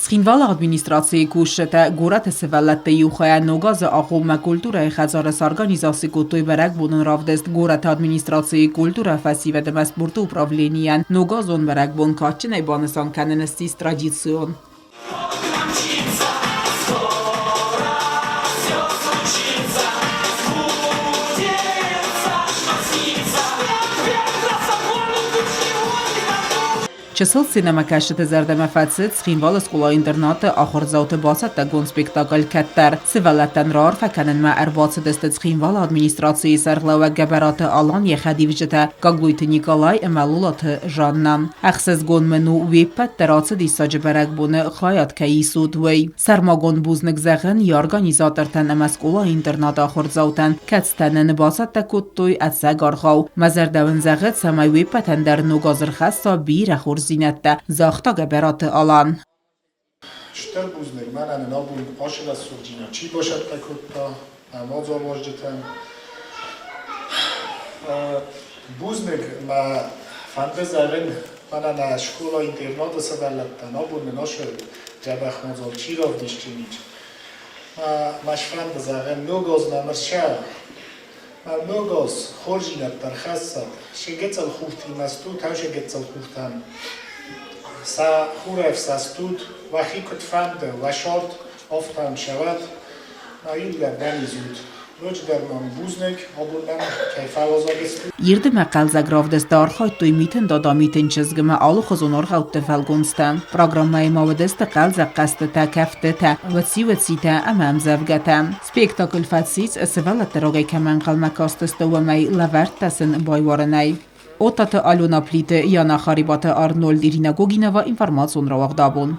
Цхинвалы администрацийы кусджытӕ горӕты сывӕллӕтты иу хайӕ Ног азы агъоммӕ культурӕйы хӕдзары сорганизаци кодтой бӕрӕгбонон равдыст. Горӕты администрацийы культурӕ, фӕсивӕд ӕмӕ спорты управленийӕн ногазон бӕрӕгбон кадджынӕй банысан кӕнын ссис традицион. Чысыл сценӕмӕкӕсджыты зӕрдӕмӕ фӕцыд Цхинвалы скъола-интернаты ахуырдзауты бацӕттӕгонд спектакль «Кӕддӕр». Сывӕллӕттӕн раарфӕ кӕнынмӕ ӕрбацыдысты Цхинвалы администрацийы сӕргълӕууӕг Гӕбӕраты Алан, йӕ хӕдивджытӕ Гаглойты Николай ӕмӕ Лолаты Жанна. Ӕхсызгон мын у, уе ппӕт дӕр ацы диссаджы бӕрӕгбоны хайад кӕй исут, уый. Сӕрмагонд бузныг зӕгъын йӕ организатортӕн ӕмӕ скъола-интернаты ахуырдзаутӕн, кӕцытӕ нын бацӕттӕ кодтой ӕцӕг аргъау. Мӕ зӕрдӕ уын зӕгъы, цӕмӕй уе ппӕтӕн дӕр ног аз ӕрхӕсса бирӕ хорздзинӕдтӕ, загъта Гӕбӕраты Алан. Стыр бузныг мӕнӕ нын абон ацы рӕсугъддзинад чи бацӕттӕ кодта нӕ мадзалуарзджытӕн. Бузныг мӕ фӕнды зӕгъын, мӕнӕ нӕ скъола-интернаты сывӕллӕттӕн абон нын ацы дзӕбӕх мадзал чи равдисдзӕнис. Мӕ сфӕнды зӕгъын, ног аз нӕм ӕрцӕуы. Мӕ ног аз хорздзинӕдтӕ ӕрхӕссӕд, се гыццыл хуртимӕ стут, ау се гыццыл хуртӕн. Сӕ хурӕфсӕст ут, уӕхи куыд фӕнды, уӕ сӕрд афтӕ ӕнцӕуӕд, мӕ иунӕг банизут. Ноджыдӕр мӕм бузныг, абон мӕм кӕй фӕуазӕг стут. Ирд ӕмӕ хъӕлдзӕг равдысты архайдтой Митын Дада, Митын чызг ӕмӕ алыхуызон аргъӕутты фӕлгонцтӕ. Программӕйы ма уыдысты хъӕлдзӕг хъӕзтытӕ, кӕфтытӕ, уӕци-уӕцитӕ ӕмӕ ӕмдзӕвгӕтӕ. Спектакль фӕцис, сывӕллӕтты рагӕй кӕмӕ ӕнхъӕлмӕ кастысты, уымӕй лӕвӕрдта сын байуарынӕй. Оттаты Алена Плиты, Яна Харибаты Арнольд, Ирина Гогинова, информацион рауагъд абон.